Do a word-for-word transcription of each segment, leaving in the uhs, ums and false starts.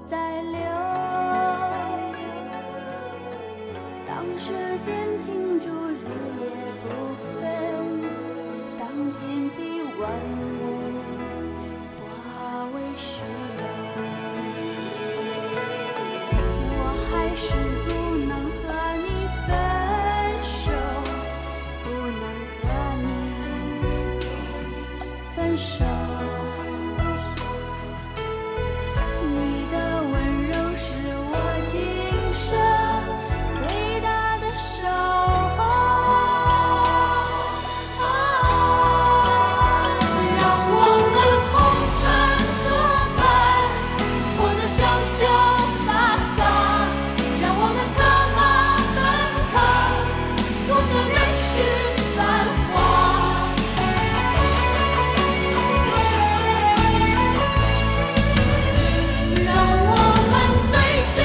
在流。当时间停住，日夜不分，当天地万物化为虚有，我还是不能和你分手，不能和你分手。你的温柔是我今生最大的守候。让我们红尘作伴，活得潇潇洒洒，让我们策马奔腾， 路上人世繁华，让我们对酒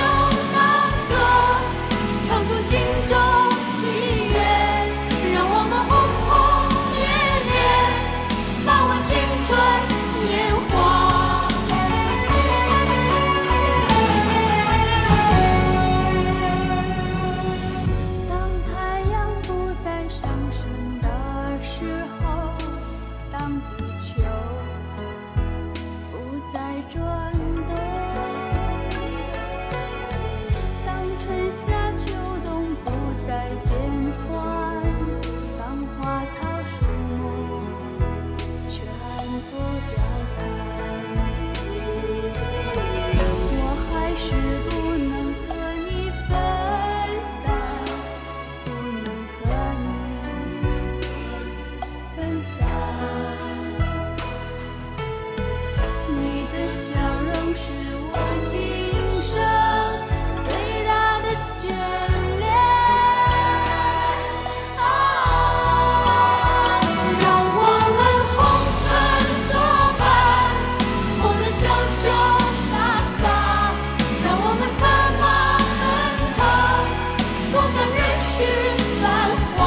当歌，唱出心中喜悦，让我们轰轰烈烈，把握青春年华。当太阳不再上升的时候，当地球不再转动，当春夏秋冬不再变换，当花草树木全部凋残，我还是不能和你分散。 不能和你分散。你的笑容是我今生最大的眷恋。啊，让我们红尘作伴，活得潇潇洒洒，让我们策马奔腾。 路上人世繁华，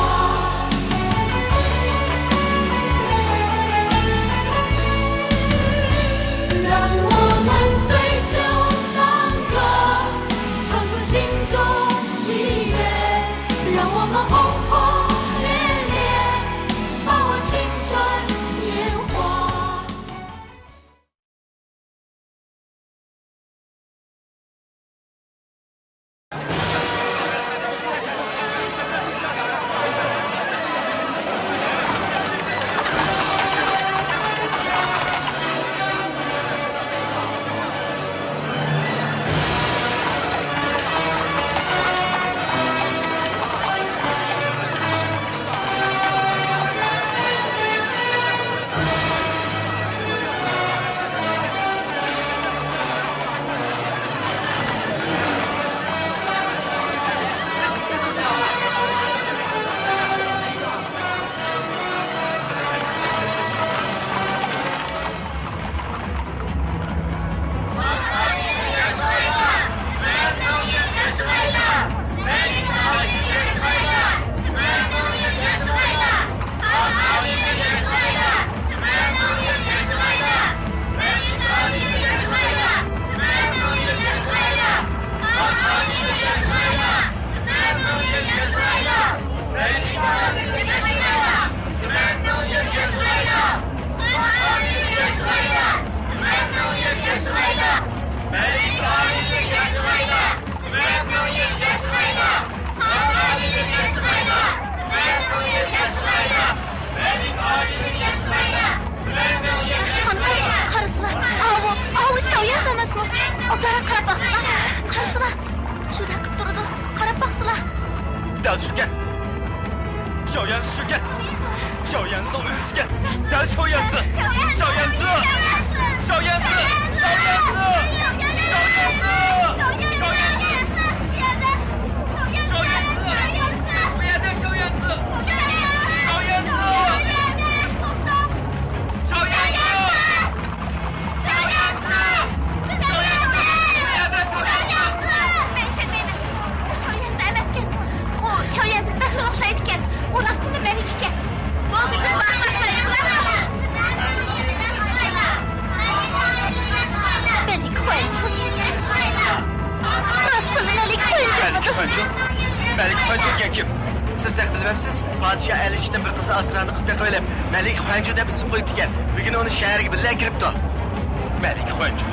让我们对酒当歌，唱出心中喜悦，让我们轰轰烈烈，把握青春年华。قارىسىلا، ئاۋۇ، ئاۋۇ شياۋيۈەنزى ئەمەسمۇ؟ ئوبدانراق قاراپ باقسىلا. قارىسىلا، شۇ گەپ قىلىپ تۇرىدۇ. قاراپ باقسىلا. دەل شۇكەن. شياۋيۈەنزى شۇكەن. شياۋيۈەنزىنىڭ ئۆزىكەن. دەل شياۋيۈەنزى. شياۋيۈەنزى. شياۋيۈەنزى. خۇەنجۇ؟ مەلىكە خۇەنجۇ دېگەن كىم؟ سىز تېخى بىلمەمسىز؟ پادىشاھ ئەلىشىردىن بىر قىزنى ئاسىرانە قىلىپ بېقىۋېلىپ، مەلىكە خۇەنجۇ دەپ ئىسىم قويۇپتىكەن. بۈگۈن ئۇنى شەھەرگە بىللە ئەكىرىپتۇ. مەلىكە خۇەنجۇ.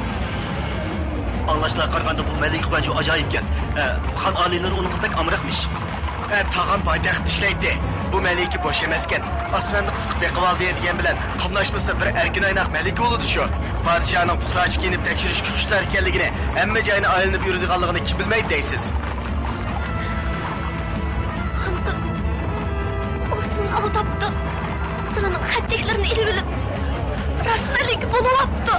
ئاڭلاشلارغا قارىغاندا، بۇ مەلىكە خۇەنجۇ ئاجايىپكەن. ئە، خان ئالىيلىرى ئۇنىڭغا بەك ئامراقمىش. ئە، تاغام پايتەختتە ئىشلەيتتى. بۇ مەلىكە بوش ئەمەسكەن. ئاسىرانە قىز قىلىپ بېقىۋالدى دېگەن بىلەن، قاملاشمىسا بىر ئەركىن ئايناق مەلىكە بولىدۇ شۇ. پادىشاھنىڭ پۇقراچە كىيىنىپ تەكشۈرۈشكە خۇشتار ئىكەنلىكىنى ھەممە جاينى ئايلىنىپ يۈرىدىغانلىقىنى كىم بىلمەيدۇ دەيسىز؟ خانقىز، ئۇ سىلىنى ئالداپتۇ. سىلىنىڭ خەت-چەكلىرىنى ئېلىۋېلىپ، راست مەلىكە بولۇۋاپتۇ.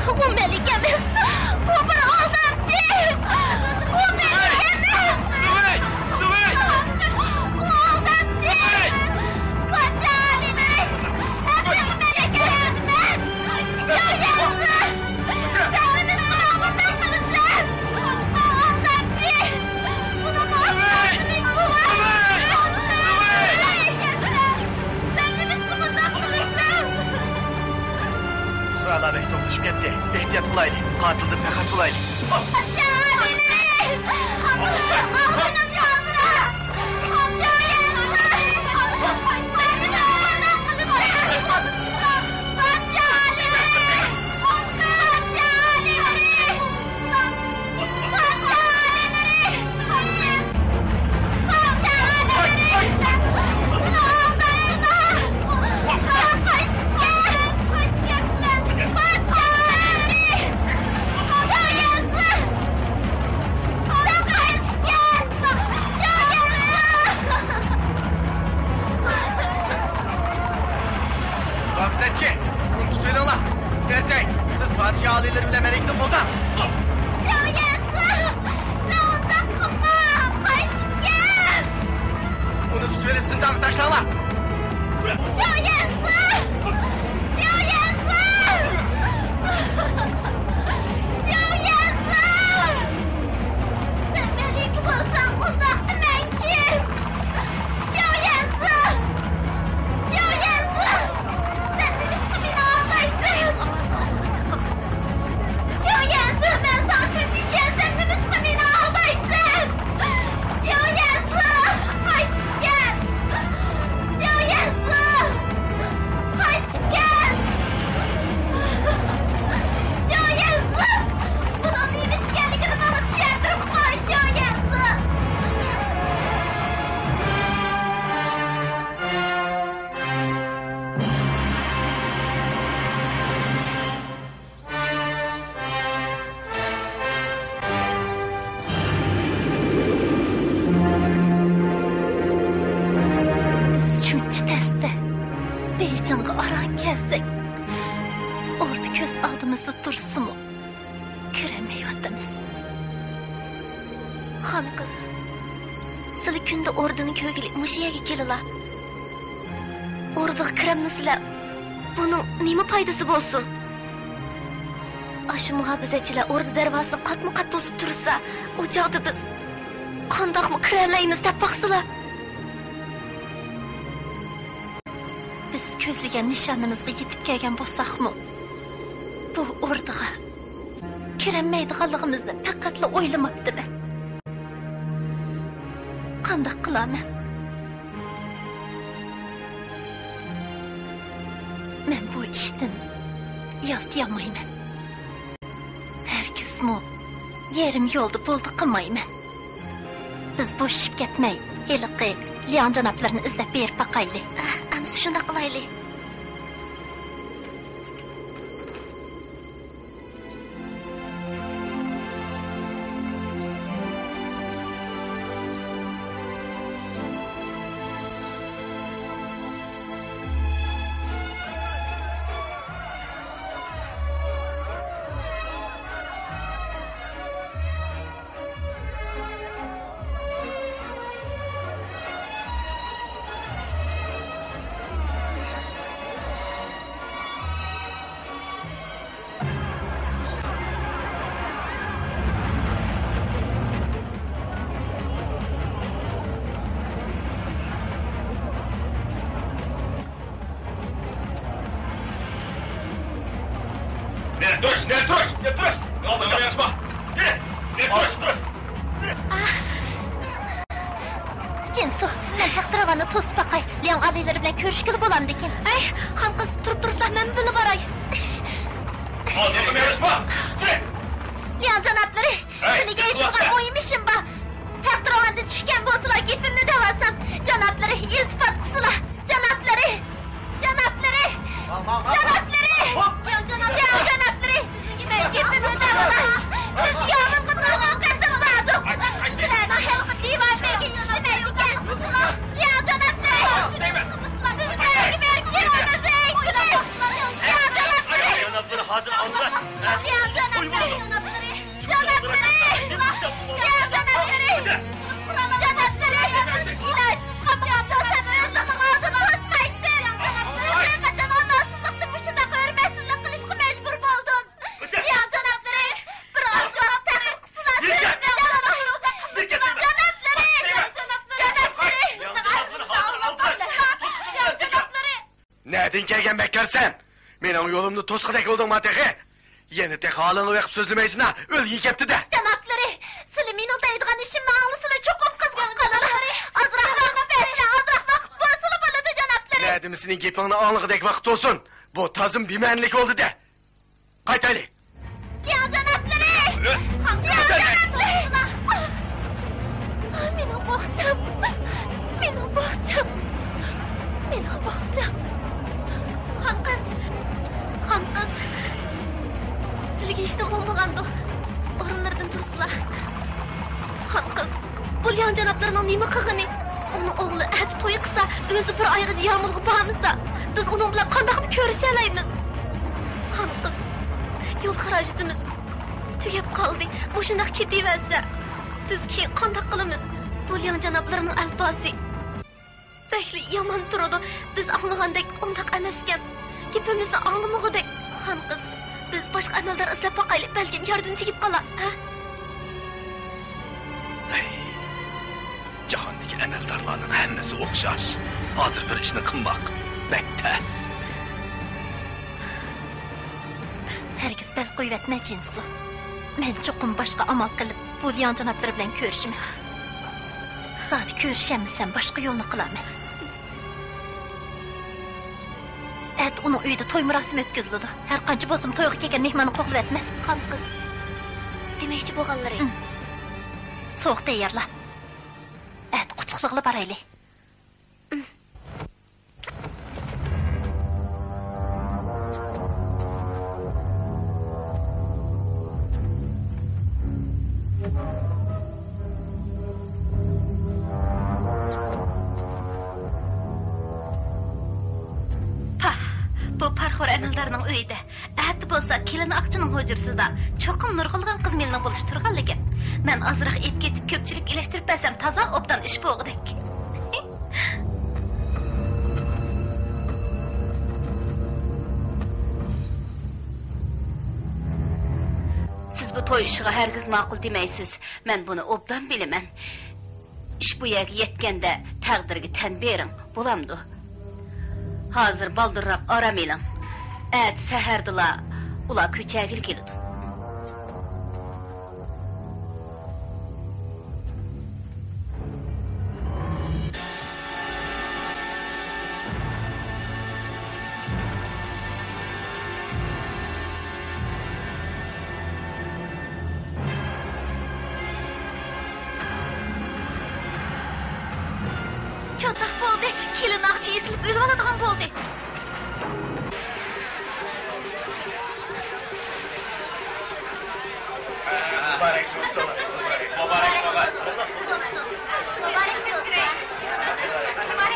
ئۇ مەلىكە ئەمەس. ئۇ بىر ئالدامچى. ئۇ مەلىكە ئەمەس. ئۇ ئالدامچى. پادىشاھ ئالىيلىرى، ھەقىقىي مەلىكە ئەمەس. ياۋ يەنسى! سەن نېمە ئىش قىلىپ مۇنداق قىلىسەن؟ ئۇنىڭ ئاپىسى مېنىڭ بوۋام! سەن نېمە ئىش قىلىپ مۇنداق قىلىسەن؟ پۇقرالار بەك توپلىشىپ كەتتى. ئېھتىيات قىلايلى. قاتىلدىن پەخەس بولايلى. رامزەتچى، بۇنى تۇتۇۋېلىڭلار. دەردەي، سىز پادىشاھ ئالىيلىرى بىلەن مەلىكىنى قوغداڭ. شاۋيەنسى، سەن ئۇنداق قىلما، قايتىپ كەل. ئۇنى تۇتۇۋېلىپ زىندانغا تاشلاڭلار. شاۋيەنسى! شاۋيەنسى! شاۋيەنسى! سەن مەلىكە بولساڭ ئۇنداق دېمەيتتىڭ. شاۋيەنسى! شاۋيەنسى! سەن نېمىشقا مېنى ئالدايسەن؟ شاۋيەنسى، مەن ساڭا شۇنچە ئىشەنسەم، نېمىشقا مېنى ئالدايسەن؟ شاۋيەنسى، قايتىپ كەل! شاۋيەنسى، قايتىپ كەل! شاۋيەنسى، بۇنىڭ نېمە ئىش ئىكەنلىكىنى ماڭا چۈشەندۈرۈپ قوي، شاۋيەنسى! بىز شۇنچە تەستە بېيجىڭغا ئاران كەلسەك، ئوردا كۆز ئالدىمىزدا تۇرسىمۇ، كىرەلمەيۋاتىمىز. خانقىز، سىلى كۈندە ئوردىنى كۆرگىلى مۇشۇ يەرگە كېلىلا. ئوردىغا كىرەلمىسىلە، بۇنىڭ نېمە پايدىسى بولسۇن؟ ئاشۇ مۇھاپىزەتچىلەر ئوردا دەرۋازىسىنى قاتمۇ قات توسۇپ تۇرسا، ئۇ چاغدا بىز قانداقمۇ كىرەلەيمىز دەپ باقسىلا. بىز كۆزلىگەن نىشانىمىزغا يېتىپ كەلگەن بولساقمۇ، بۇ ئوردىغا كىرەلمەيدىغانلىقىمىزنى پەقەتلا ئويلىماپتىمەن. قانداق قىلارمەن؟ مەن بۇ ئىشتىن يالتىيالمايمەن. ھەرگىزمۇ يېرىم يولدا بولدى قىلمايمەن. بىز بوشىشىپ كەتمەي، ھېلىقى لياڭ جانابلىرىنى ئىزدەپ بېرىپ باقايلى. ئەمىسە شۇنداق قىلايلى. تۇرۇش، نەرە تۇرۇش، نەرە تۇرۇش! يالغۇز يارىشما! يۈرە! نەرە تۇرۇش، تۇرۇش! يۈرە! جىنسۇ، مەن تەختىراۋاننى توسۇپ باقاي. لياڭ ئالىيلىرى بىلەن كۆرۈشكىلى بولامدىكىن؟ ئەي، خان قىز، تۇرۇپ تۇرسىلا، مەن بىللە باراي. ئالدىڭغا يارىشما! يۈرە! لياڭ جانابلىرى، ھەي، سىلىگە ئېيتىدىغان مۇھىم ئىشىم بار. تەختىراۋاندىن چۈشكەن بولسىلا، گېپىمنى دەۋالسام. جانابلىرى، ئىلتىپات قىلسىلا. جانابلىرى! جانابلىرى! جانابلىرى! يا جانابلىرى! يا جانابلىرى! مەن گېپىمنى دەۋالاي. بىز يامۇلغا نۇرغۇن قېتىم باردۇق. سىلەرنىڭ ھېلىقى دىۋان بەگى ئىشلىمەيدىكەن. يا جانابلىرى! بىز بەگى بەرگىلى بولمىسا ئېيتىمىز. يا جانابلىرى! يا جانابلىرى! جانابلىرى! يا جانابلىرى! جانابلىرى! ئىلاجسىز قاپقان بولسام، ئۆزۈمنىڭ ئالدىنى ئالمايتتىم. ھەقىقەتەن ئامالسىزلىقتا مۇشۇنداق ھۆرمەتسىزلىك قىلىشقا مەجبۇر بولدۇم. يا جانابلىرى! بىر ئاز جاۋاب تەقدىر قىلسىلا، سۆزۈمنى داۋاملاشتۇرۇڭ. جانابلىرى! جانابلىرى! يا جانابلىرى! نەدىن كەلگەن مەككارسەن؟ مېنىڭ يولۇمنى توسقۇدەك بولدۇڭما تېخى؟ يەنە تېخى ھالىڭغا بېقىپ سۆزلىمەيسىنا، ئۆلگۈڭ كەپتۇ-دە! جانابلىرى، سىلى مېنىڭ دەيدىغان ئىشىمنى ئاڭلىسىلا، چوقۇم قىزىقىپ قالىلا. ئازراق ۋاقىت بەرسىلە، ئازراق ۋاقىت بولسىلا بولىدۇ، جانابلىرى. نەدىمۇ سېنىڭ گېپىڭنى ئاڭلىغۇدەك ۋاقىت بولسۇن. بۇ تازىمۇ بىمەنىلىك بولدى-دە. قايتايلى. لياڭ جانابلىرى! لياڭ جانابلىرى! مېنىڭ باغچام! مېنىڭ باغچام! مېنىڭ باغچام! خان قىز! خان قىز! سىلىگە ھېچنېمە بولمىغاندۇ؟ ئورۇنلىرىدىن تۇرسىلا. خان قىز! بۇ لياڭ جانابلىرىنىڭ نېمە قىلغىنى؟ ئۇنىڭ ئوغلى ئەتە توي قىلسا، ئۆزى بىر ئايغىچە يامۇلغا بارمىسا، بىز ئۇنىڭ بىلەن قانداقمۇ كۆرۈشەلەيمىز؟ خان قىز، يول خىراجىتىمىز تۈگەپ قالدى. مۇشۇنداق كېتىۋەرسە، بىز كېيىن قانداق قىلىمىز؟ بۇ لياڭ جانابلىرىنىڭ ئەلپازى بەكلا يامان تۇرىدۇ. بىز ئاڭلىغاندەك ئۇنداق ئەمەسكەن. گېپىمىزنى ئاڭلىمىغۇدەك. خان قىز، بىز باشقا ئەمەلدار ئىزدەپ باقايلى، بەلكىم ياردىمى تېگىپ قالار، ھە؟ ھەي، جاھاندىكى ئەمەلدارلارنىڭ ھەممىسى ئوخشاش. ھازىر بىر ئىشنى قىلماق بەك تەس. ھەرگىز بەل قويۇۋەتمە، جىنسۇ. مەن چوقۇم باشقا ئامال قىلىپ، بۇ لياڭ جانابلىرى بىلەن كۆرۈشىمەن. زادى كۆرۈشەلمىسەم، باشقا يولنى قىلارمەن. ئەتە ئۇنىڭ ئۆيىدە توي مۇراسىمى ئۆتكۈزۈلىدۇ. ھەر قانچە بولسىمۇ تويغا كەلگەن مېھماننى قوغلىۋەتمەس. خان قىز، دېمەكچى بولغانلىرى. ھىم. سوۋۇق تەييارلا. ئەتە قۇتلۇقلىغىلى بارايلى. پاھ، بۇ پارىخور ئەمەلدارنىڭ ئۆيىدە. ئەتە بولسا كېلىن ئاقچىنىڭ ھۇجرىسىدا چوقۇم نۇرغۇنلىغان قىز مېلىنىڭ بولۇشى تۇرغانلىكەن. مەن ئازراق ئېپ كېتىپ، كۆپچىلىككە ئىلەشتۈرۈپ بەرسەم تازا ئوبدان ئىش بولغۇدەك. سىز بۇ توي ئىشىغا ھەرگىز ماقۇل دېمەيسىز. مەن بۇنى ئوبدان بىلىمەن. ئىش بۇ يەرگە يەتكەندە تەقدىرگە تەن بېرىڭ، بولامدۇ؟ ھازىر بالدۇرراق ئارام ئېلىڭ. ئەتە سەھەردىلا ئۇلار كۆچەگىلى كېلىدۇ. چاتاق بولدى، كېلىن ئاقچى ئېسىلىپ ئۆلۈۋالىدىغان بولدى. مۇبارەك بولسۇن. مۇبارەك، مۇبارەك.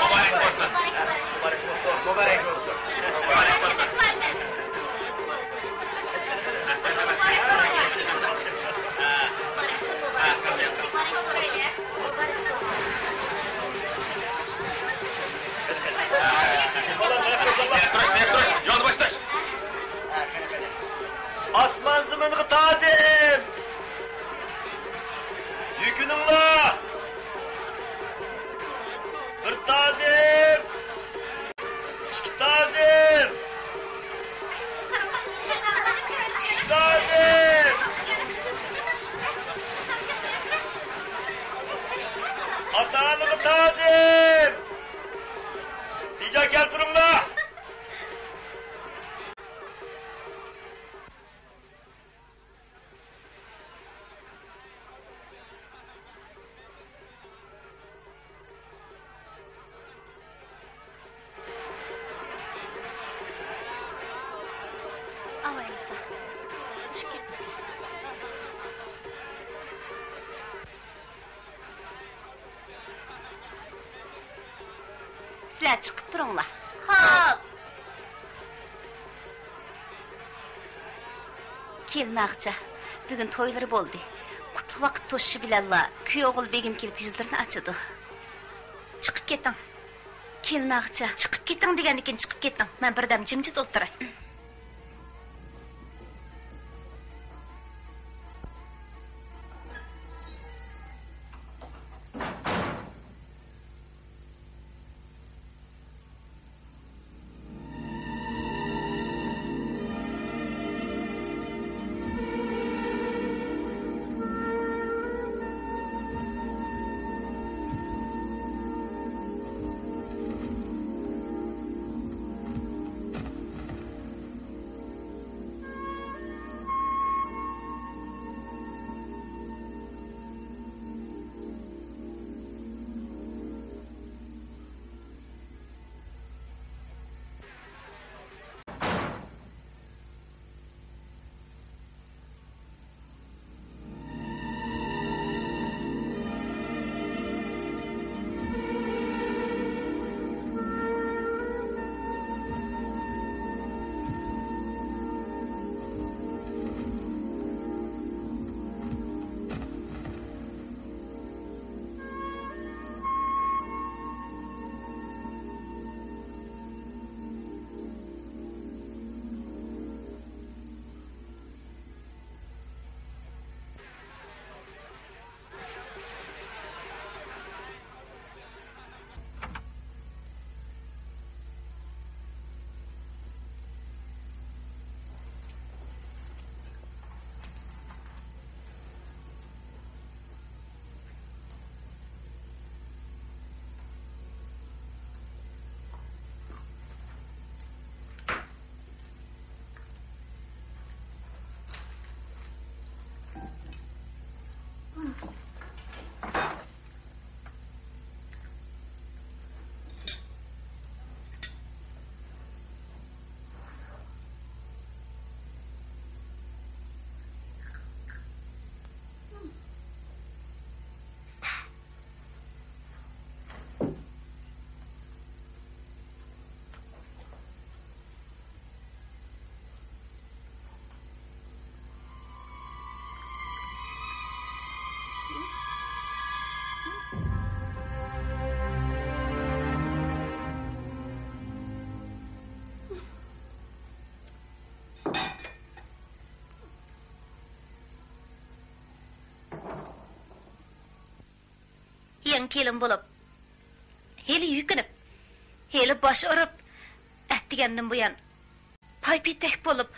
مۇبارەك بولسۇن. مۇبارەك بولسۇن. مۇبارەك بولسۇن. ئاسمان زېمىنغا تازىم! يۈكۈنۈڭلار! بىر تازىم! ئىككى تازىم! تاجىم! ئاتا-ئانىغا تاجىم! تېجا كەلتۈرۈڭلار! ئاۋايلىسا، چۈشۈپ كەتمىسە. سىلەر چىقىپ تۇرۇڭلار. خوپ. كېلىن ئاغىچە، بۈگۈن تويلىرى بولدى. قۇتلۇق ۋاقىت توشۇشى بىلەنلا كۈيئوغۇل بېگىم كېلىپ يۈزلىرىنى ئاچىدۇ. چىقىپ كېتىڭ. كېلىن ئاغىچە، چىقىپ كېتىڭ دېگەندىن كېيىن چىقىپ كېتىڭ. مەن بىردەم جىمجىت ئولتۇراي. يېڭى كېلىن بولۇپ، ھېلى يۈكۈنۈپ، ھېلى باش ئۇرۇپ، ئەتىگەندىن بۇيان پايپېتەك بولۇپ،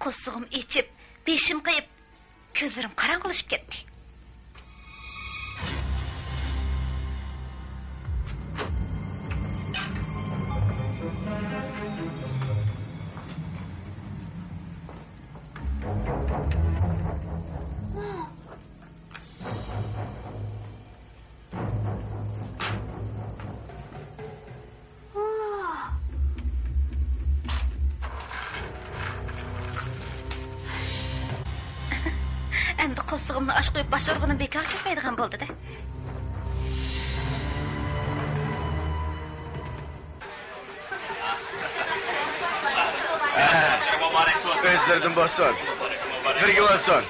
قورسىقىم ئېچىپ، بېشىم قېيىپ، كۆزلىرىم قاراڭغۇلىشىپ كەتتى. ئەمدى قورسىقىمنى ئاچ قويۇپ، باش ئۇرغىنىم بىكار كەتمەيدىغان بولدى-دە. ئۆزلىرىدىن بولسۇن. بىرگە بولسۇن.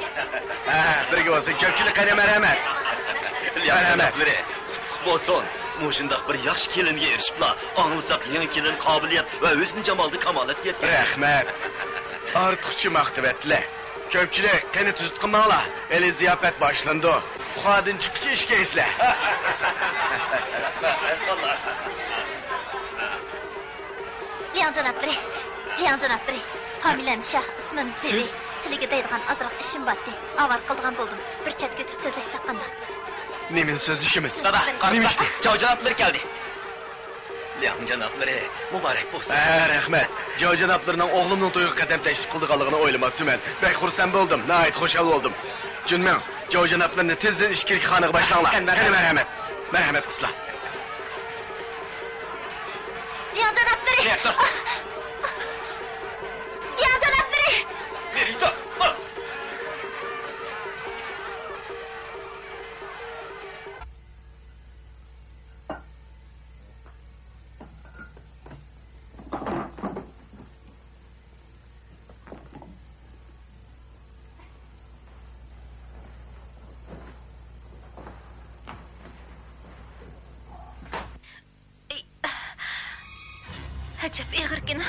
ھە، بىرگە بولسۇن. كۆپچىلىك قېنى، مەرھەمەت. مەرھەمەت. قۇتلۇق بولسۇن. مۇشۇنداق بىر ياخشى كېلىنگە ئېرىشىپلا، ئاڭلىساق يېڭى كېلىن قابىلىيەت ۋە ھۆسنى جامالدا كامالەتكە يەتكەن. رەھمەت. ئارتۇقچە ماختىۋەتتىلە. كۆپچىلىك، قېنى تۈزۈتكىن ماڭلا. ھېلى زىياپەت باشلىنىدۇ. پۇخادىن چىققىچە ئىشكەيسىلەر. لياڭ جانابلىرى، لياڭ جانابلىرى. فامىلەم شاھ، ئىسمىم زېۋى. سىز؟ سىلىگە دەيدىغان ئازراق ئىشىم بارتى. ئاۋارە قىلىدىغان بولدۇم. بىر چەتكە ئۆتۈپ سۆزلەشسەك قانداق؟ نېمىنى سۆزلىشىمىز؟ دادا، قارىسا، نېمە ئىشتى؟ جاۋ جانابلىرى كەلدى. لياڭ جانابلىرى، مۇبارەك بولسۇن. ھە، رەھمەت. جاۋ جانابلىرىنىڭ ئوغلۇمنىڭ تويىغا قەدەم تەشرىپ قىلىدىغانلىقىنى ئويلىماپتىمەن. بەك خۇرسەن بولدۇم، ناھايىتى خۇشال بولدۇم. جۈنمىڭ، جاۋ جانابلىرىنى تېزدىن ئىچكىرىكى خانىغا باشلاڭلار. قېنى، مەرھەمەت. قېنى، مەرھەمەت. مەرھەمەت، قىزلار. لياڭ جانابلىرى! لياڭ جانابلىرى! ئەي، ئەجەب ئېغىركەن.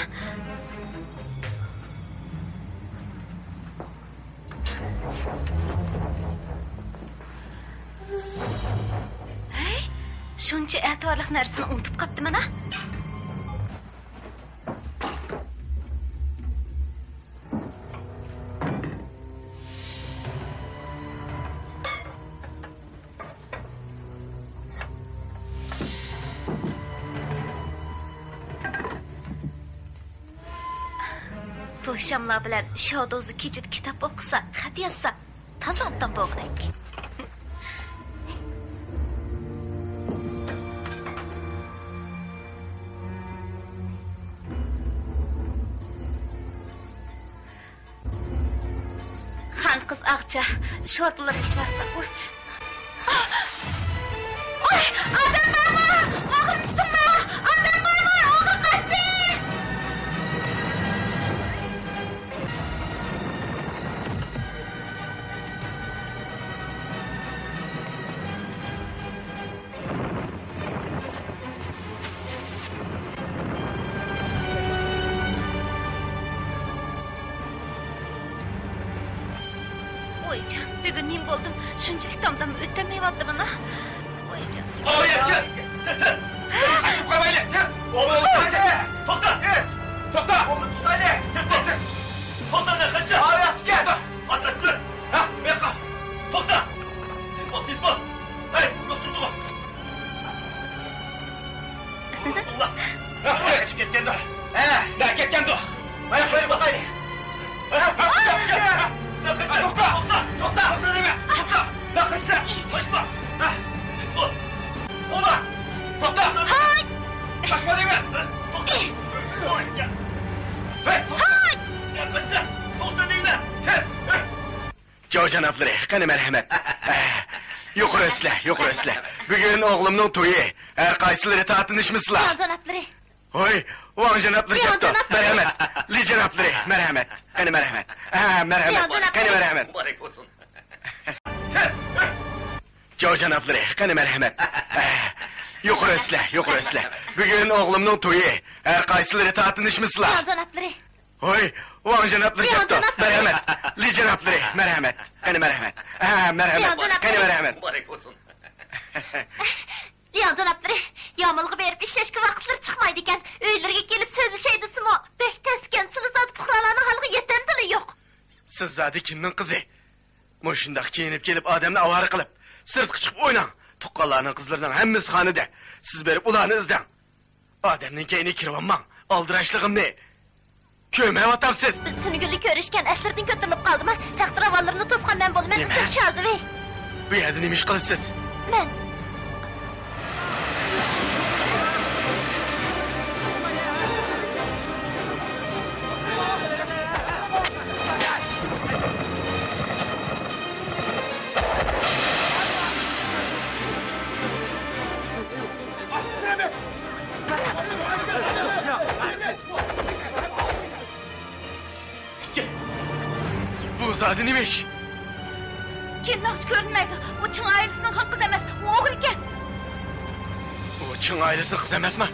ھەي، شۇنچە ئەتىۋارلىق نەرسىنى ئۇنتۇپ قاپتىمەن-ھە. بۇ شاملار بىلەن شادوزى كېچىدە كىتاب ئوقۇسا، خەت يازسا، تازا ئوبدان بولغۇدەك. خان قىز ئاغىچە، شورپىلىرىنى ئىچىۋەتسەڭ. ۋاي! ئادەم بارمۇ؟ ئوغرى تۇتۇڭلار! ئادەم بارمۇ؟ ئوغرى قاچتى! ۋايجان، بۈگۈن نېمە بولدۇم؟ شۇنچىلىك دامدام ئۆتەلمەيۋاتىمەن-ھە. ۋايجان. ئاۋۇ يەتكىن! تېز، تېز! قاچىپ قالمايلى! تېز! ئوغلۇمنى تۇتايلى! توختا! تېز! توختا! ئوغلۇمنى تۇتايلى! تېز، تېز، تېز! توختا، نەقەدچى! ئاۋۇ يەتكىن! ئاتلىق! ھە، بۇياققا! توختا! تېز بول، تېز بول! ھەي، يوق تۇردىغۇ! قېچىپ كەتكەندۇ؟ ھە، نەگە كەتكەندۇ؟ ئاياقلىرىنى باقايلى. توختا! توختا! توختا! توختا دەيمەن! توختا! قاچما! قاچما! توختا! ھاي! قاچما دەيمەن! توختا! ھاي! توختا! توختا دەيمەن! تېز! جاۋ جانابلىرى، قېنى مەرھەمەت. يۇقىرى ئۆتسىلە، يۇقىرى ئۆتسىلە. بۈگۈن ئوغلۇمنىڭ تويى. ھەر قايسىلىرى تارتىنىشمىسىلا. جاۋ جانابلىرى. ھوي، ۋاڭ جانابلىرى كەپتۇ. مەرھەمەت. لى جانابلىرى، مەرھەمەت. قېنى مەرھەمەت. ھە، مەرھەمەت. قېنى مەرھەمەت. مۇبارەك بولسۇن. جاۋ جانابلىرى، قېنى مەرھەمەت. يۇقىرى ئۆتسىلە، يۇقىرى ئۆتسىلە. بۈگۈن ئوغلۇمنىڭ تويى. ھەر قايسىلىرى تارتىنىشمىسىلا. جاۋ جانابلىرى. ھوي، ۋاڭ جانابلىرى كەپتۇ. مەرھەمەت. لى جانابلىرى، مەرھەمەت. قېنى مەرھەمەت. ھە، مەرھەمەت. قېنى مەرھەمەت. مۇبارەك بولسۇن. لياڭ جانابلىرى، يامۇلغا بېرىپ ئىشلەشكە ۋاقىتلىرى چىقمايدىكەن. ئۆيلىرىگە كېلىپ سۆزلىشەي دېسىمۇ، بەك تەسكەن، سىلى زادى پۇقرالارنىڭ ھالىغا يېتەمدىلا يوق. سىز زادى كىمنىڭ قىزى؟ مۇشۇنداق كىيىنىپ كېلىپ ئادەمنى ئاۋارە قىلىپ، سىرتقا چىقىپ ئويناڭ. تۇغقانلارنىڭ قىزلىرىنىڭ ھەممىسى خانىدە. سىز بېرىپ ئۇلارنى ئىزدەڭ. ئادەمنىڭ كەينىگە كىرىۋالماڭ. ئالدىراشلىقىمنى كۆرمەيۋاتامسىز؟ بىز تۈنۈگۈنلا كۆرۈشكەن، ئەسلىرىدىن كۆتۈرۈلۈپ قالدىما؟ تەختىراۋانلىرىنى توسقان مەن بولىمەن، نېمە؟ ئىسمىم شازىۋى. بۇ يەردە نېمە ئىش قىلىسىز؟ مەن. بۇ زادى نېمە ئىش؟ كىم ناغچە كۆرۈنمەيدۇ؟ ئۇ چىڭ ئائىلىسىنىڭ خان قىزى ئەمەس، ئۇ ئوغرى ئىكەن. ئۇ چىڭ ئائىلىسىنىڭ قىزى ئەمەسما؟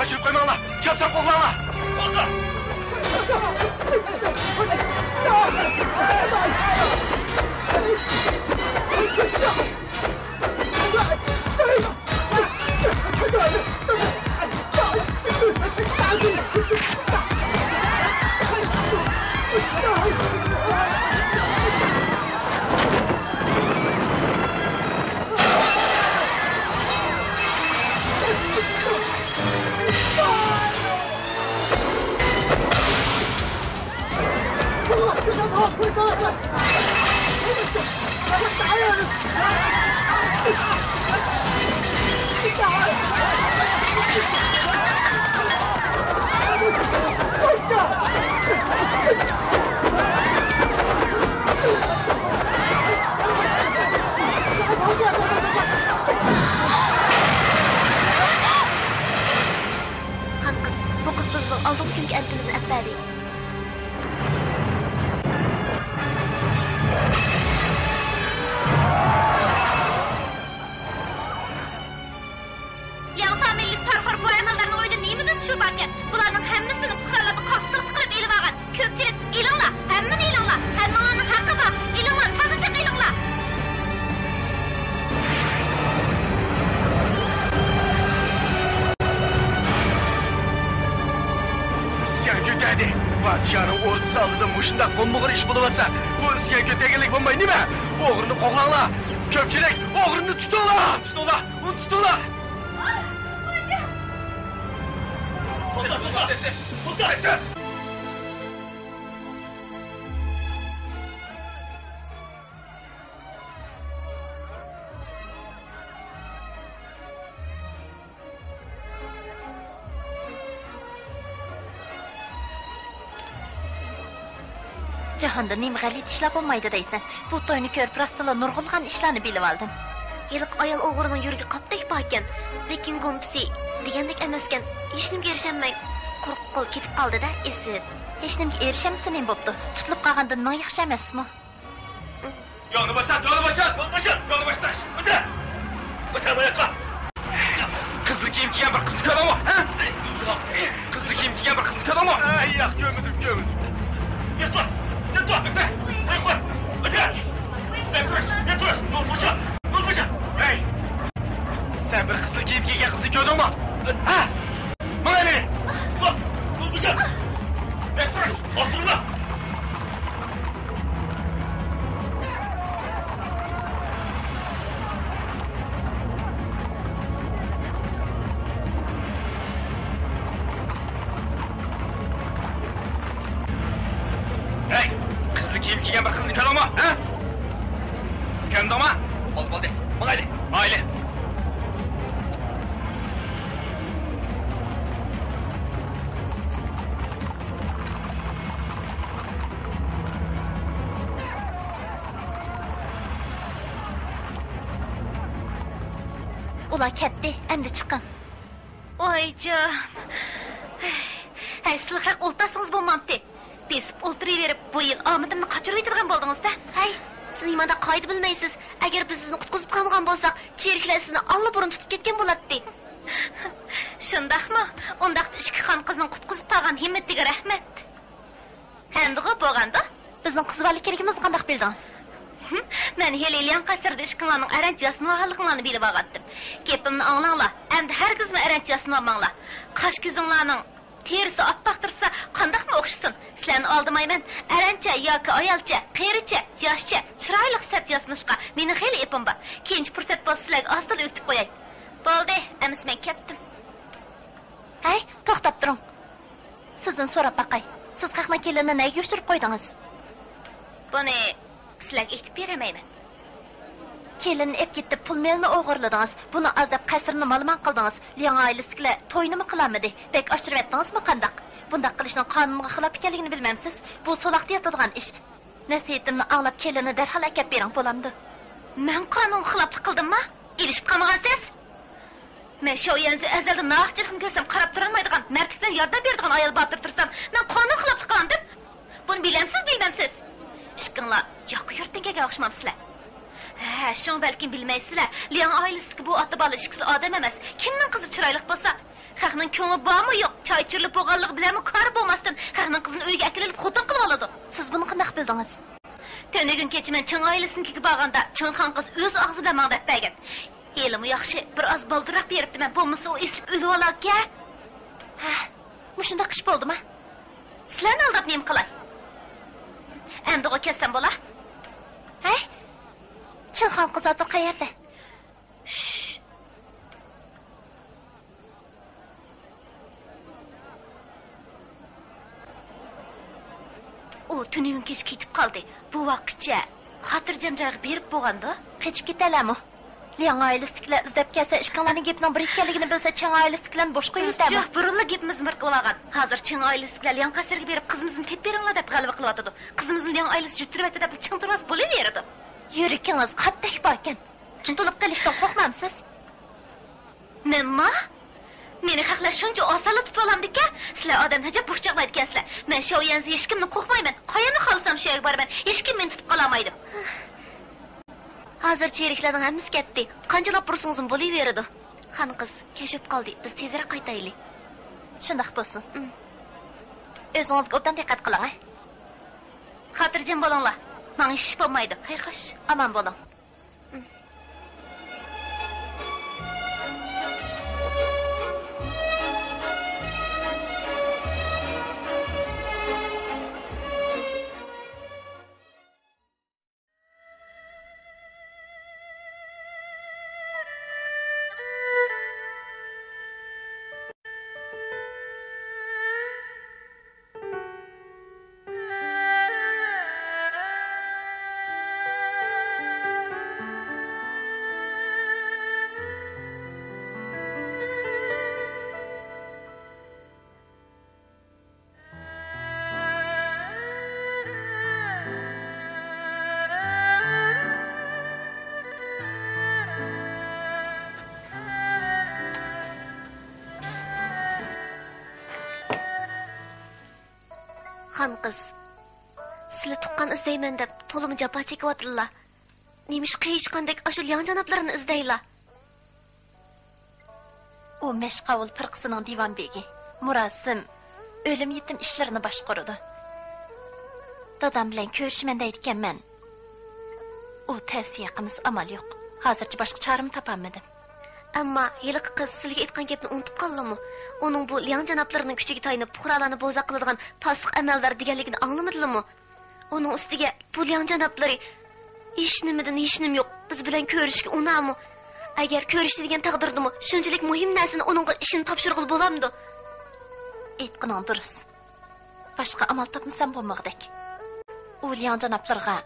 چۈشۈرۈپ قويماڭلار! چاپسان قوغلاڭلار! خان قىز، بۇ قىز بىزنىڭ ئالدىنقى كۈنكى ئەنتىمىزنى ئەپ بەردى. لياڭ فامىلىلىك پارىخور بۇ ئەمەلدارنىڭ ئۆيىدە نېمە دېسە شۇ باركەن. بۇلارنىڭ ھەممىسىنى پۇقرالارنى قاقتۇرۇق قىلىپ ئېلىۋالغان. كۆپچىلىك، ئېلىڭلار، ھەممىنى ئېلىڭلار. ھەممىڭلارنىڭ ھەققى بار. ئېلىڭلار، تازىچىق ئېلىڭلار. ئىسيان كۆتەردى. پادىشاھنىڭ ئوردىسى ئالدىدا مۇشۇنداق بولمىغۇر ئىش بولۇۋاتسا، بۇ ئىسيان كۆتەرگەنلىك بولماي نېمە؟ ئوغرىنى قوغلاڭلار. كۆپچىلىك، ئوغرىنى تۇتۇڭلار! تۇتۇڭلار! ئۇنى تۇتۇڭلار! جاھاندا نېمە غەلىتە ئىشلار بولمايدۇ دەيسەن؟ بۇ توينى كۆرۈپ راستلا نۇرغۇنلىغان ئىشلارنى بىلىۋالدىم. ھېلىقى ئايال ئوغرىنىڭ يۈرىكى قاپتەك پاككەن، لېكىن گۇمپىسى دېگەندەك ئەمەسكەن. ھېچنېمىگە ئېرىشەلمەي قۇرۇق قول كېتىپ قالدى-دە، ئېسىپ. ھېچنېمىگە ئېرىشەلمىسە نېمە بوپتۇ؟ تۇتۇلۇپ قالغاندىن مىڭ ياخشى ئەمەسمۇ؟ يولنى بوشات، يولنى بوشات، يولنى بوشات، يولنى بوشات. ئۆتە! ئۆتە بۇ ياققا. قىزىل كىيىم كىيگەن بىر قىزنى كۆردۈڭمۇ؟ ھە؟ قىزىل كىيىم كىيگەن بىر قىزنى كۆردۈڭمۇ؟ ئەي، ياق، كۆرمىدىم، كۆرمىدىم. ياتما! ياتما! ئۆتە! ئۆتە! ياتما! ياتما! يولنى بوشات! يولنى بوشات! يولنى بوشات! ھەي! سەن بىر قىزىل كىيىم كىيگەن قىزنى كۆردۈڭمۇ؟ ھە؟ ماڭا نېمە؟ ھەي! قىزىل كىيىم كىيگەن بىر قىزنى كۆردۈڭمۇ؟ ھە؟ كۆردۈڭمۇ؟ بولدى، بولدى. ماڭايلى. ماڭايلى. ئۇلار كەتتى، ئەمدى چىقىڭ. ۋايجان. ھەي، سىلىقراق ئولتۇرسىڭىز بولمامتى؟ بېسىپ ئولتۇرۇۋېرىپ، بۇ يىل ئامىتىمنى قاچۇرۇۋېتىدىغان بولدىڭىز-دە. ھەي، سىز نېمانداق قائىدە بىلمەيسىز؟ ئەگەر بىز سىزنى قۇتقۇزۇپ قالمىغان بولساق، چېرىكلەر سىزنى ئاللىبۇرۇن تۇتۇپ كەتكەن بولاتتى. شۇنداقمۇ؟ ئۇنداقتا ئىككى خان قىزنىڭ قۇتقۇزۇپ قالغان ھىممىتىگە رەھمەت. ئەمدىغۇ بولغاندۇ؟ بىزنىڭ قىز بالىلىك كېرىكىمىزنى قانداق بىلدىڭىز؟ ھىم، مەن ھېلى لياڭ قەسرىدە ئىككىڭلارنىڭ ئەرەنچە ياسىنىۋالغانلىقىڭلارنى بىلىۋالغانتىم. گېپىمنى ئاڭلاڭلار، ئەمدى ھەرگىزمۇ ئەرەنچە ياسىنىۋالماڭلار. قاش كۆزۈڭلارنىڭ تېرىسى ئاپئاق تۇرسا، قانداقمۇ ئوخشىسۇن؟ سىلەرنى ئالدىمايمەن. ئەرەنچە ياكى ئايالچە، قېرىچە، ياشچە، چىرايلىق سۈپەت ياسىنىشقا مېنىڭ خېلى ئېپىم بار. كېيىنچە پۇرسەت بولسا، سىلەرگە ئاز-تولا ئۆگىتىپ قوياي. بولدى، ئەمىسە مەن كەتتىم. ھەي، توختاپ تۇرۇڭ. سىزدىن سوراپ باقاي. سىز خەقنىڭ كېلىنىنى نەگە يوشۇرۇپ قويدىڭىز؟ بۇنى سىلەرگە ئېيتىپ بېرەلمەيمەن. كېلىننى ئېلىپ كېتىپ، پۇل مېلىنى ئوغرىلىدىڭىز. بۇنى ئاز دەپ قەسىرنى مالىمان قىلدىڭىز. لياڭ ئائىلىسىدىكىلەر توينىمۇ قىلالمىدى. بەك ئاشۇرۇۋەتتىڭىزمۇ قانداق؟ بۇنداق قىلىشنىڭ قانۇنغا خىلاپ ئىكەنلىكىنى بىلمەمسىز؟ بۇ سولاقتا ياتىدىغان ئىش. نەسىھىتىمنى ئاڭلاپ، كېلىننى دەرھال ئەكەپ بېرىڭ، بولامدۇ؟ مەن قانۇنغا خىلاپلىق قىلدىمما؟ ئېلىشىپ قالمىغانسىز؟ مەن شياۋيۈەنزى ئەزەلدىن ناھەقچىلىقنى كۆرسەم قاراپ تۇرالمايدىغان، مەردلىك بىلەن ياردەم بېرىدىغان ئايال باتۇر تۇرسام، مەن قانۇن خىلاپلىق قىلغاندىم؟ بۇنى بىلەمسىز، بىلمەمسىز؟ ئىككىڭلار ياقا يۇرتتىن كەلگەن ئوخشىمامسىلەر؟ ھە، شۇڭا بەلكىم بىلمەيسىلەر. لياڭ ئائىلىسىدىكى بۇ ئاتا-بالا ئىككىسى ئادەم ئەمەس. كىمنىڭ قىزى چىرايلىق بولسا، خەقنىڭ كۆڭلى بارمۇ يوق، چاي چۈرۈلۈپ بولغانلىقى بىلەنمۇ كارى بولماستىن، خەقنىڭ قىزىنى ئۆيگە ئەكىرىلىپ خوتۇن قىلىۋالىدۇ. سىز بۇنى قانداق بىلدىڭىز؟ تۈنۈگۈن كەچە مەن چىڭ ئائىلىسىنىڭكىگە بارغاندا، چىڭ خان قىز ئۆز ئاغزى بىلەن ماڭا دەپ بەرگەن. ھېلىمۇ ياخشى، بىر ئاز بالدۇرراق بېرىپتىمەن، بولمىسا ئۇ ئېسىلىپ ئۆلۈۋالاركەن. ھە، مۇشۇنداق ئىش بولدىما؟ سىلەرنى ئالداپ نېمە قىلاي؟ ئەمدىغۇ كەتسەم بولا؟ ھەي، چىڭ خان قىز ھازىر قەيەردە؟ شش. ئۇ تۈنۈگۈن كەچ كېتىپ قالدى. بۇ ۋاقىتچە خاتىرجەم جايغا بېرىپ بولغاندۇ؟ قېچىپ كېتەلەمۇ؟ لياڭ ئائىلىسىدىكىلەر ئىزدەپ كەلسە، ئىككىڭلارنىڭ گېپىنىڭ بىر ئىكەنلىكىنى بىلسە، چىڭ ئائىلىسىدىكىلەرنى بوشقا يۇيۇۋېتەمۇ؟ بىز جۇھ بۇرۇنلا گېپىمىزنى بىر قىلىۋالغان. ھازىر چىڭ ئائىلىسىدىكىلەر لياڭ قەسرىگە بېرىپ، قىزىمىزنى تېپىپ بېرىڭلار دەپ غەلۋە قىلىۋاتىدۇ. قىزىمىزنى لياڭ ئائىلىسى يۇتتۇرۇۋەتتى دەپ چىڭ تۇرۇۋالسا بولۇۋېرىدۇ. يۈرىكىڭىز قاتتەك باركەن. تۇتۇلۇپ قېلىشتىن قورقمامسىز؟ نېمە؟ مېنى خەقلەر شۇنچە ئاسانلا تۇتۇۋالامدىكەن؟ سىلەر ئادەمنى ئەجەب بوشچاقلايدىكەنسىلەر. مەن شياۋيۈەنزى ھېچكىمنى قورقمايمەن. قەيەرگە خالىسام شۇ يەرگە بارىمەن. ھېچكىم مېنى تۇتۇپ قالالمايدۇ. ھازىر چېرىكلەرنىڭ ھەممىسى كەتتى. قانچىلاپ بۇرسىڭىزمۇ بولۇۋېرىدۇ. خان قىز، كەچ بولۇپ قالدى. بىز تېزرەك قايتايلى. شۇنداق بولسۇن. ئۆزىڭىزگە ئوبدان دىققەت قىلىڭ، ھە؟ خاتىرجەم بولۇڭلار. ماڭا ھېچ ئىش بولمايدۇ. خەير خوش. ئامان بولۇڭ. خان قىز، سىلى تۇغقان ئىزدەيمەن دەپ تولىمۇ جاپا چېكىۋاتىدىلا. نېمىشقا ھېچقاندەك ئاشۇ لياڭ جانابلىرىنى ئىزدەيلا؟ ئۇ مەشقاۋۇل پىرقىسىنىڭ دىۋان بېگى، مۇراسىم، ئۆلۈم يېتىم ئىشلىرىنى باشقۇرىدۇ. دادام بىلەن كۆرۈشىمەن دەيدىكەنمەن. ئۇ تەۋسىيە قىلمىسا ئامال يوق. ھازىرچە باشقا چارىمۇ تاپالمىدىم. ئەمما ھېلىقى قىز سىلىگە ئېيتقان گەپنى ئۇنتۇپ قالدىمۇ؟ ئۇنىڭ بۇ لياڭ جانابلىرىنىڭ كۈچىگە تايىنىپ پۇقرالارنى بوزەك قىلىدىغان پاسىق ئەمەلدار دېگەنلىكىنى ئاڭلىمىدىلىمۇ؟ ئۇنىڭ ئۈستىگە بۇ لياڭ جانابلىرى ھېچنېمىدىن ھېچنېمە يوق، بىز بىلەن كۆرۈشۈشكە ئۇنامۇ؟ ئەگەر كۆرۈشتى دېگەن تەقدىردىمۇ شۇنچىلىك مۇھىم نەرسىنى ئۇنىڭغا ئىشىنى تاپشۇرغىلى بولامدۇ؟ ئېيتقىنىڭ دۇرۇس. باشقا ئامال تاپمىسام بولمىغۇدەك. ئۇ لياڭ جانابلىرىغا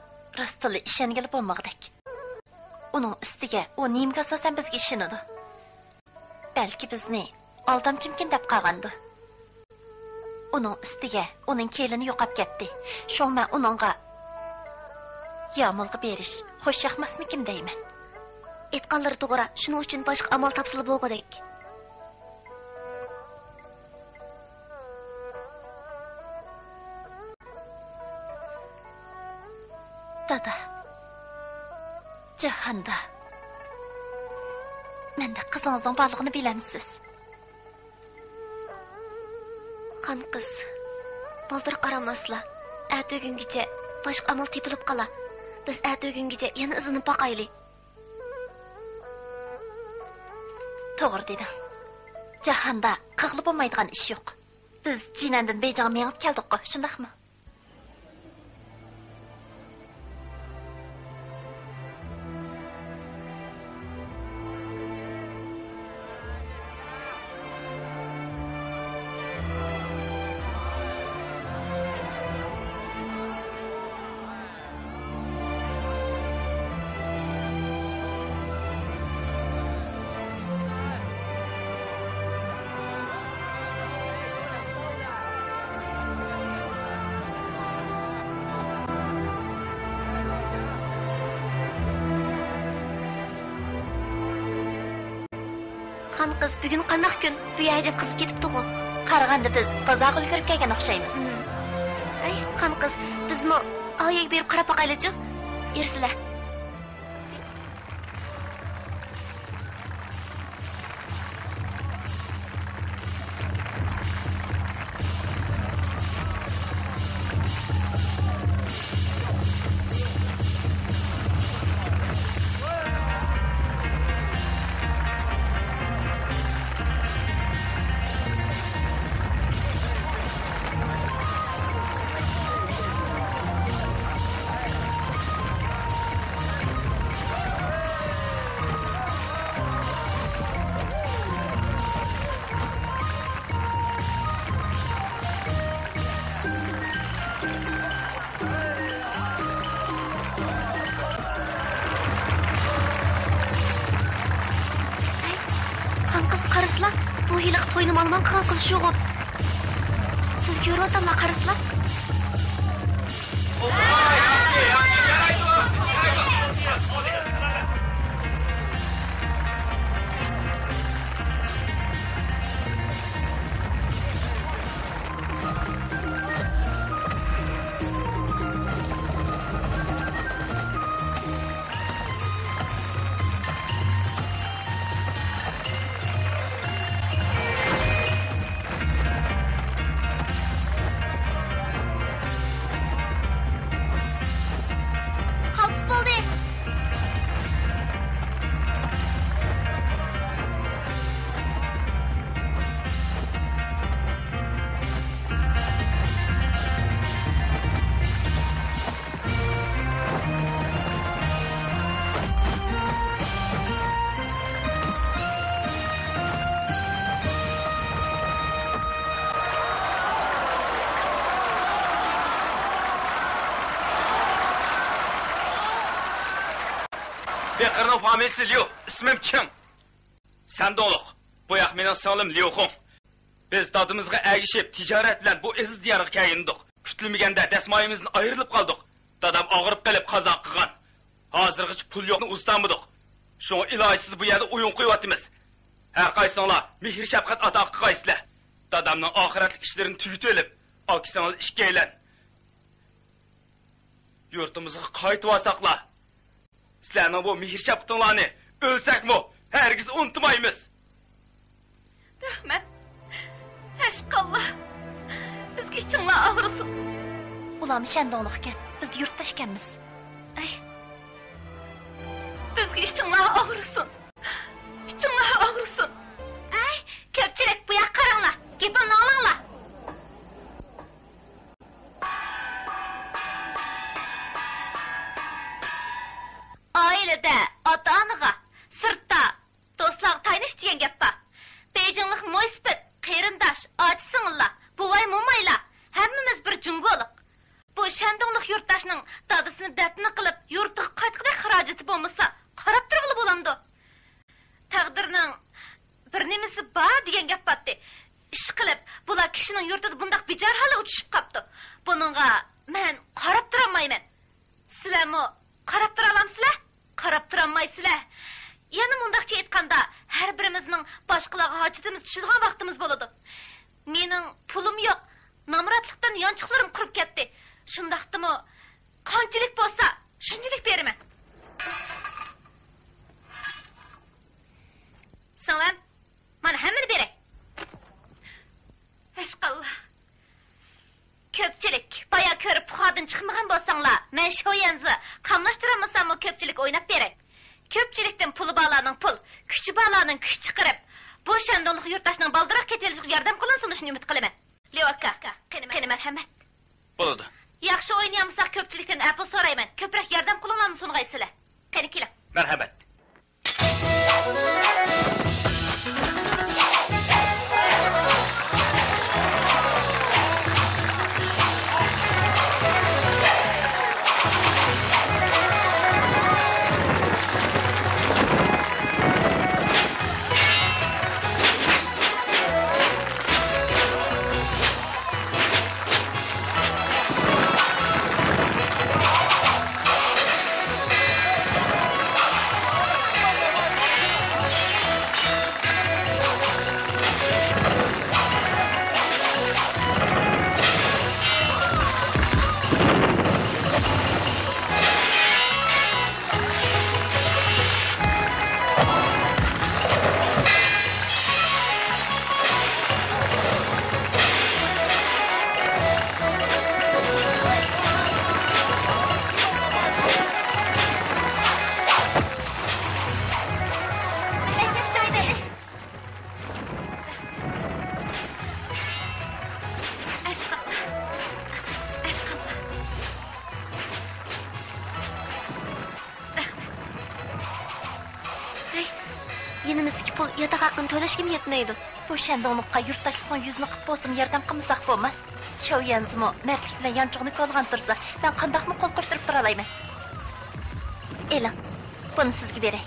راستتىنلا ئىشەنگىلى بولمىغۇدەك. ئۇنىڭ ئۈستىگە ئۇ نېمىگە ئاساسەن بىزگە ئىشىنىدۇ؟ بەلكى بىزنى ئالدامچىمىكىن دەپ قالغاندۇ؟ ئۇنىڭ ئۈستىگە ئۇنىڭ كېلىنى يوقاپ كەتتى. شۇڭا مەن ئۇنىڭغا يامۇلغا بېرىش خوش ياقماسمىكىن دەيمەن. ئېيتقانلىرى توغرا، شۇنىڭ ئۈچۈن باشقا ئامال تاپسىلا بولغۇدەك. دادا، جاھاندا مەندەك قىزىڭىزنىڭ بارلىقىنى بىلەمسىز؟ خان قىز، بالدۇر قارىماسلا، ئەتىگۈنگىچە باشقا ئامال تېپىلىپ قالا. بىز ئەتىگۈنگىچە يەنە ئىزدىنىپ باقايلى. توغرا دېدىڭ. جاھاندا قىلغىلى بولمايدىغان ئىش يوق. بىز جىنەندىن بېيجىڭغا مېڭىپ كەلدۇققۇ، شۇنداقمۇ؟ خان قىز، بۈگۈن قانداق كۈن؟ بۇ يەر ئەجەب قىزىپ كېتىپتىغۇ. قارىغاندا بىز بازارغا ئۈلگۈرۈپ كەلگەن ئوخشايمىز. ھەي، خان قىز، بىزمۇ ئاۋۇ يەرگە بېرىپ قاراپ باقايلىچۇ. يۈرسىلە. قارىسىلا، بۇ ھېلىقى توينى مالىمان قىلغان قىز شۇغۇ. سىز كۆرۈۋاتاملا، قارىسىلا. قالتىس بولدى. پېقىرنىڭ فامىلىسى ليۇ، ئىسمىم چىڭ. سەندوڭلۇق، بۇ ياق مېنىڭ سىڭلىم ليۇخۇڭ. بىز دادىمىزغا ئەگىشىپ، تىجارەت بىلەن بۇ ئېزىز دىيارغا كەلگەنىدۇق. كۈتۈلمىگەندە دەسمايىمىزدىن ئايرىلىپ قالدۇق. دادام ئاغرىپ قېلىپ قازا قىلغان. ھازىرغىچە پۇل يوقنى ئۇزىتالمىدۇق. شۇڭا ئىلاجسىز بۇ يەردە ئويۇن قويۇۋاتىمىز. ھەر قايسىڭلار مېھىر-شەپقەت ئاتا قىلغايسىلەر. دادامنىڭ ئاخىرەتلىك ئىشلىرىنى تۈگىتىۋېلىپ، ئاكىسىڭلار ئىككىيلەن يۇرتىمىزغا قايتىۋالساقلا، سىلەرنىڭ بۇ مېھىر-شەپقىتىڭلارنى ئۆلسەكمۇ ھەرگىز ئۇنتۇمايمىز. رەھمەت. ھەشقاللا. بىزگە ئىچىڭلار ئاغرىسۇن. ئۇلارمۇ شەندوڭلۇق ئىكەن، بىز يۇرتداش ئىكەنمىز. ئەي. بىزگە ئىچىڭلار ئاغرىسۇن. ئىچىڭلار ئاغرىسۇن. ئەي، كۆپچىلىك، بۇ ياققا قاراڭلار. گېپىمنى ئاڭلاڭلار. ئائىلىدە ئاتا-ئانىغا، سىرتتا دوستلارغا تايىنىش دېگەن گەپ بار. بېيجىڭلىق مويسىپىت، قېرىنداش، ئاچا-سىڭىللار، بوۋاي-مومايلار، ھەممىمىز بىر جۇڭگولۇق. بۇ شەندۇڭلۇق يۇرتداشنىڭ دادىسىنى دەپنە قىلىپ، يۇرتىغا قايتقۇدەك خىراجىتى بولمىسا، قاراپ تۇرغىلى بولامدۇ؟ تەقدىرنىڭ بىر نېمىسى بار دېگەن گەپ بارتتى. ئىشقىلىپ، بۇلار كىشىنىڭ يۇرتىدا بۇنداق بىچارە ھالغا چۈشۈپ قاپتۇ. بۇنىڭغا مەن قاراپ تۇرالمايمەن. سىلەرمۇ قاراپ تۇرالامسىلەر؟ قاراپ تۇرالمايسىلەر. يەنە مۇنداقچە ئېيتقاندا، ھەر بىرىمىزنىڭ باشقىلارغا ھاجىتىمىز چۈشىدىغان ۋاقتىمىز بولىدۇ. مېنىڭ پۇلۇم يوق، نامراتلىقتىن يانچۇقلىرىم قۇرۇپ كەتتى. شۇنداقتىمۇ، قانچىلىك بولسا، شۇنچىلىك بېرىمەن. سىڭلىم، مانا ھەممىنى بېرەي. ھەشقاللا. كۆپچىلىك، بايا كۆرۈپ پۇخادىن چىقمىغان بولساڭلار، مەن شياۋيەنزى قاملاشتۇرالمىساممۇ كۆپچىلىك ئويناپ بېرەي. كۆپچىلىكتىن پۇلى بارلارنىڭ پۇل، كۈچى بارلارنىڭ كۈچ چىقىرىپ، بۇ شەندۇڭلۇق يۇرتداشنىڭ بالدۇرراق كېتىۋېلىشىغا ياردەم قىلىنسۇن دېيىشنى ئۈمىد قىلىمەن. ليۇ ئاكا، قېنى، قېنى، مەرھەمەت. بولىدۇ. ياخشى ئوينىيالمىساق، كۆپچىلىكتىن ئەپۇ سورايمەن. كۆپرەك ياردەم قولۇڭلارنى سۇنغايسىلەر. قېنى، كېلىڭ. مەرھەمەت. ھەي، يېنىمىزدىكى پۇل ياتاق ھەققىنى تۆلەشكىمۇ يەتمەيدۇ. بۇ شەندۇڭلۇققا يۇرتداشلىقنىڭ يۈزىنى قىپ بولسىمۇ ياردەم قىلمىساق بولماس. شياۋيەنزىمۇ مەردلىك بىلەن يانچۇقىنى كولىغان تۇرسا، مەن قانداقمۇ قول قوشتۇرۇپ تۇرالايمەن؟ ئېلىڭ، بۇنى سىزگە بېرەي.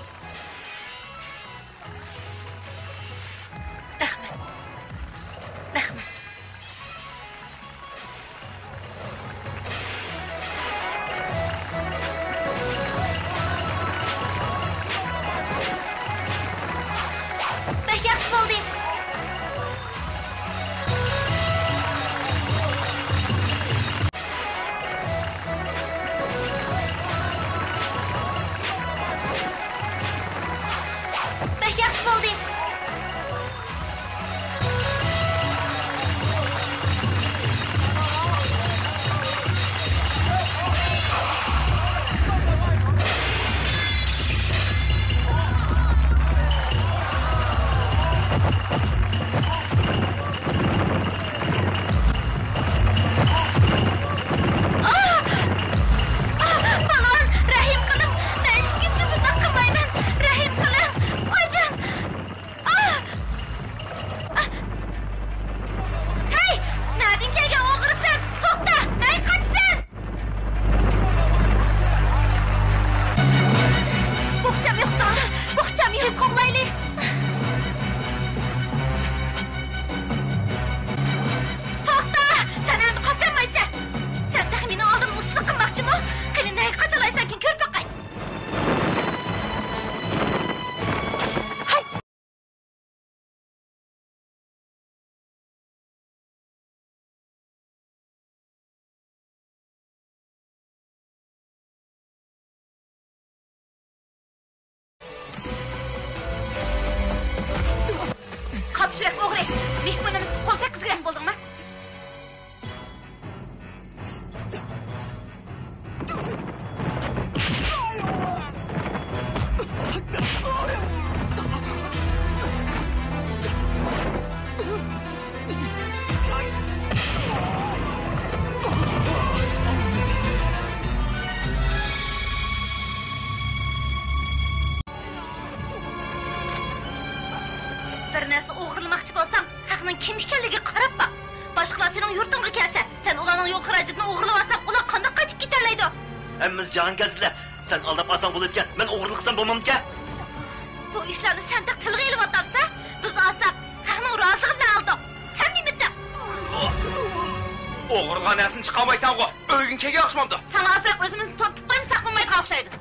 تېز قوغلايلى! توختا! سەن ئەمدى قاچالمايسەن! سەن تېخى مېنىڭ ئالدىمدا ئۇستىلىق قىلماقچىمۇ؟ قېنى، نەگە قاچالايسەنكىن، كۆرۈپ باقاي! ھەي! قاپسۈرەك ئوغرى! مېھمىنىمىزغا قول تەگكۈزگۈدەك بولدۇڭما؟ بىر نەرسە ئوغرىلىماقچى بولساڭ، ھەقنىڭ كىم ئىكەنلىكىگە قاراپ باق. باشقىلار سېنىڭ يۇرتۇڭغا كەلسە، سەن ئۇلارنىڭ يول خىراجىتىنى ئوغرىلىۋالساڭ، ئۇلار قانداق قايتىپ كېتەلەيدۇ؟ ھەممىمىز جاھانكەزلەر. سەن ئالداپ ئالساڭ بولىدىكەن، مەن ئوغرىلىق قىلسام بولمامدىكەن؟ بۇ ئىشلارنى سەن تېخى تىلغا ئېلىۋاتامسەن؟ بىز ئالساق، ھەقنىڭ رازىلىقى بىلەن ئالدۇق. سەن نېمە دەپ؟ ئوغرىلىغان نەرسىنى چىقارمايسەنغۇ، ئۆلگۈڭ كەلگەن ئوخشىمامدۇ؟ ساڭا ئازراق ئۆزىمىزنى تونۇتۇپ قويمىساق بولمايدىغان ئوخشايدۇ.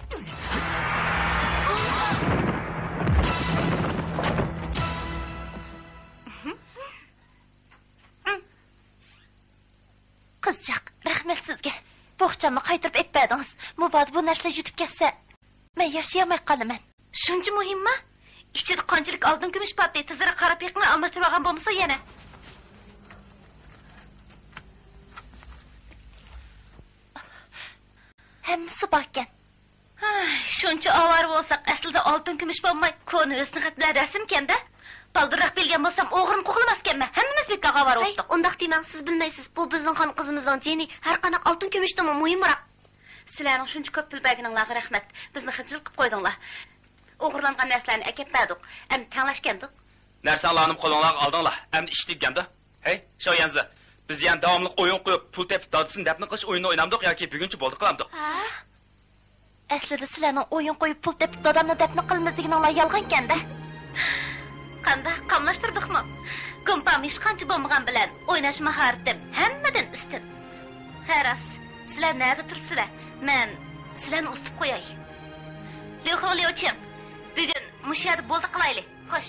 قىزچاق، رەھمەت سىزگە. بوخچامنى قايتۇرۇپ ئېلىپ بەردىڭىز. مۇبادا بۇ نەرسىلەر يۈتۈپ كەتسە، مەن ياشىيالماي قالىمەن. شۇنچە مۇھىمما؟ ئىچىدە قانچىلىك ئالتۇن كۈمۈش بارتى، تېزرەك قارا پېقىڭنى ئالماشتۇرۇۋالغان بولمىسا يەنە. ھەممىسى باركەن. ھاي، شۇنچە ئاۋارە بولساق، ئەسلىدە ئالتۇن كۈمۈش بولماي، كونا ھۆسنىخەت بىلەن رەسىمكەن-دە. بالدۇرراق بىلگەن بولسام، ئوغرىنى قوغلىماسكەنمەن، ھەممىمىز بىكارغا ئاۋارە ھەي، بوپتۇق. ئۇنداق دېمەڭ، سىز بىلمەيسىز، بۇ بىزنىڭ خان قىزىمىزنىڭ جېنى ھەر قانداق ئالتۇن كۈمۈشتىنمۇ مۇھىمراق. سىلەرنىڭ شۇنچە كۆپ پۇل بەرگىنىڭلارغا رەھمەت، بىزنى خىجىل قىپ قويدۇڭلار. ئوغرىلانغان نەرسىلەرنى ئەكەپ بەردۇق، ئەمدى تەڭلەشكەندۇق. نەرسەڭلارنىمۇ قولۇڭلارغا ئالدىڭلار، ئەمدى ئىش تۈگىگەندۇ. ھەي، شاۋيەنزى، بىز يەنە داۋاملىق ئويۇن قويۇپ، پۇل تېپىپ دادىسىنى دەپنە قىلىش ئويۇنىنى ئوينامدۇق ياكى بۈگۈنچە بولدى قىلامدۇق؟ ھە؟ ئەسلىدە سىلەرنىڭ ئويۇن قويۇپ، پۇل تېپىپ، دادامنى دەپنە قىلىمىز دېگىنىڭلار يالغانكەن-دە. قانداق، قاملاشتۇردۇقمۇ؟ گۇمپام ھېچقانچە بولمىغان بىلەن، ئويناش ماھارىتىم ھەممىدىن ئۈستۈن. ھە، راست، سىلەر نەدە تۇرىسىلەر؟ مەن سىلەرنى ئۇزىتىپ قوياي. ليۇخۇڭ، ليۇچىڭ، بۈگۈن مۇشۇ يەردە بولدى قىلايلى. خوش.